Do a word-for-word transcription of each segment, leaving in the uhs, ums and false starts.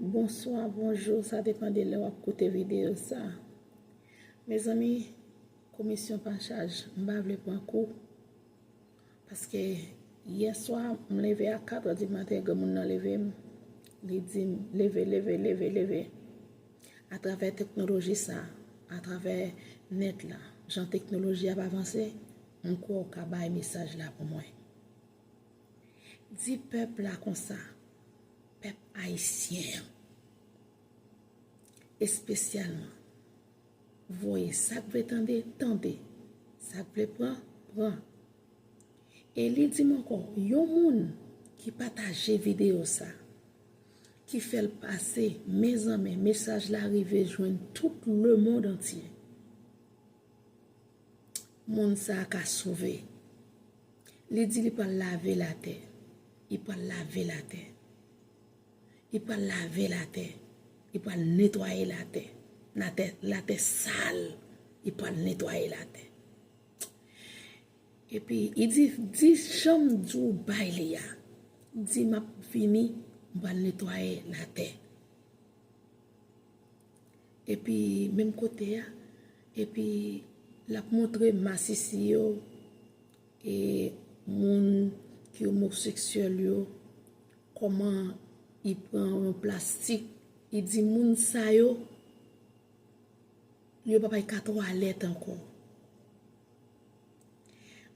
Bonswa, bonjou, sa depann de lè w ap koute videyo sa. Mezanmi, komisyon pa chaj, m pa vle pran kou. Paske yè swa, m leve a kat è di maten, granmoun nan leve m. Li di m, "Leve, leve, leve, leve." Atravè teknoloji sa, atravè nèt la, jan teknoloji ap avanse, m kwè w ka bay mesaj la pou mwen. Di pèp la konsa, pèp ayisyen an, espesyalman, voye sa k vle tande, tande, sa k vle pran, pran. E li di m ankò, yon moun ki pataje videyo sa, ki fè l pase, mezanmi, mesaj la rive jwenn tout lemonn antye. Moun sa a ka sove. Li di li pral lave latè. Li pral lave latè. Li pral lave latè. Li pral netwaye latè. Latè, latè sal. Li pral netwaye latè. Epi, li di, di jan m di w bay li a. Di m ap vini, m pral netwaye latè. Epi, menm kote a, epi, l ap montre masisi yo, e moun ki omoseksyèl yo, kòman li pran yon plastik, li di moun sa yo, yo pa pral ka twalèt ankò.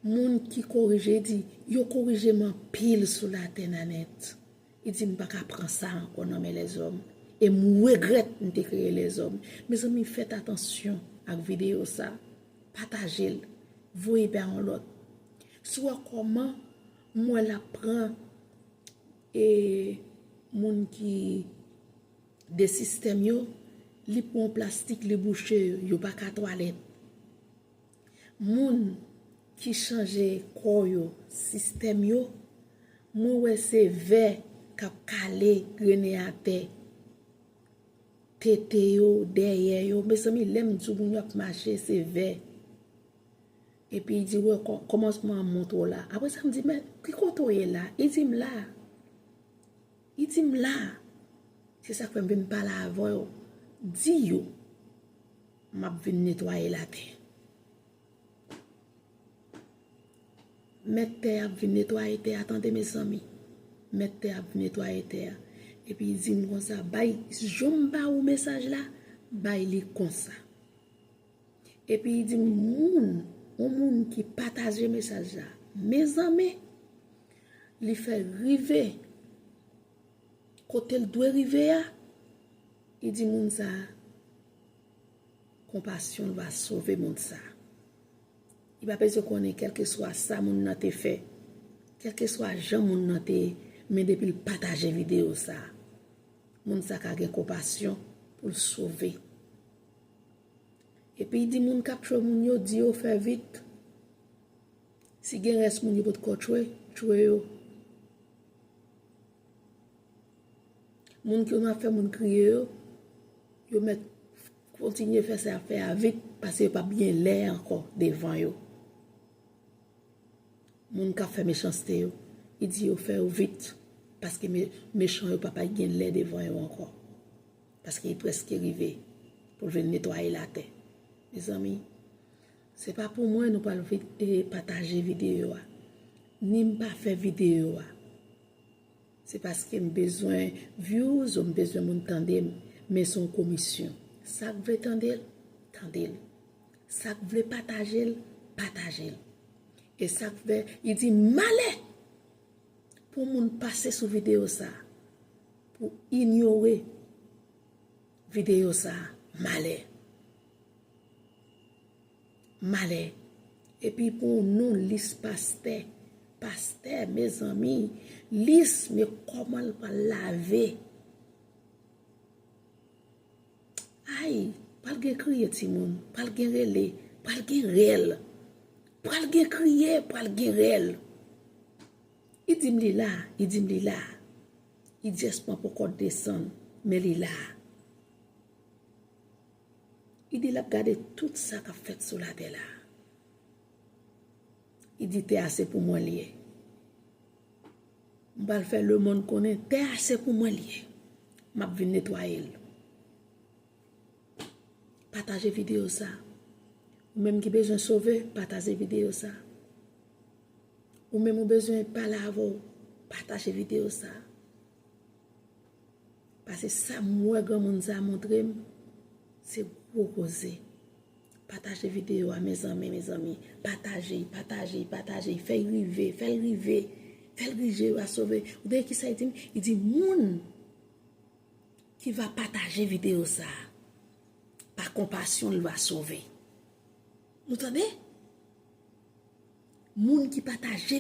Moun ki korije, li di, yo korije m anpil sou latè nanèt. Li di, "M pa ka pran sa ankò nan men lèzòm. E m regrèt m te kreye lèzòm." Mezanmi, fèt atansyon ak videyo sa. Pataje l. Voye bay yon lòt. Si w wè kòman m wè l ap pran, e, moun ki de sistèm yo, li pran plastik, li bouche yo, yo pa ka twalèt. Moun ki chanje kò yo, sistèm yo, mwen wè se vè k ap kale grennen atè, tete yo, dèyè yo. Mezanmi, lè m di w moun yo ap mache, se vè. Epi li di, "Wè, kò-, kòmansman an montre w la." Apre sa, m di, "Men, ki kote w ye la?" Li di m la. Li di m la. Se sa k fè m vin pale avè w. Di yo, m ap vin netwaye latè. Mèt tè a ap vin netwaye tè a, tande, mezanmi. Mèt tè a ap vin netwaye tè a. Epi li di m konsa, "Bay, jan m ba ou mesaj la, bay li konsa." Epi li di m, moun, yon moun ki pataje mesaj la, mezanmi, li fè rive kote l dwe rive a, li di moun sa a, konpasyon l va sove moun sa a. Li pa bezwen konnen kèlkeswa sa moun nan te fè, kèlkeswa jan moun nan te ye, men depi l pataje videyo sa a, moun sa a ka gen konpasyon pou l sove. Epi li di moun k ap tchwe moun yo, di yo fè vit. Si gen rès moun yo potko tchwe, tchwe yo. Moun ki konn ap fè moun kriye yo, yo mèt kontinye fè sa y ap fè a vit, paske yo p ap gen lè ankò devan yo. Moun k ap fè mechanste yo, li di yo fè yo vit, paske me-, mechan yo p ap gen lè devan yo ankò. Paske li prèske rive pou l vin netwaye latè. Mezanmi, se pa pou mwen nou pral vi-, e, pataje videyo a. Ni m pa fè videyo a. Se paske m bezwen views ou m bezwen moun tande m, men se yon komisyon. Sa k vle tande l, tande l. Sa k vle pataje l, pataje l. E sa k vle, li di malè pou moun pase sou videyo sa, pou inyore videyo sa, malè. Malè. Epi pou yon non lis pastè. Pastè, mezanmi, lis, men kòman l pral lave? Ay, pral gen kriye timoun, pral gen rele, pral gen rèl. Pral gen kriye, pral gen rèl. Li di m li la, li di m li la. Li di èspè poko desann, men li la. Li di l ap gade tout sa k ap fèt sou latè la. Li di tè a se pou mwen l ye. M pral fè lemonn konnen tè a se pou mwen l ye. m ap vin netwaye l. Pataje videyo sa. Ou menm ki bezwen sove, pataje videyo sa. Ou menm ou bezwen pale avè w, pataje videyo sa. Paske sa m wè granmoun sa montre m, se gwo koze. Pataje videyo a, mezanmi, mezanmi. Pataje, pataje, pataje. Fè l rive, fè l rive. Fè l rive, va sove. Ou tande kisa li di m? Li di moun ki va pataje videyo sa a, pa konpasyon, l va sove. Nou tande? Moun ki pataje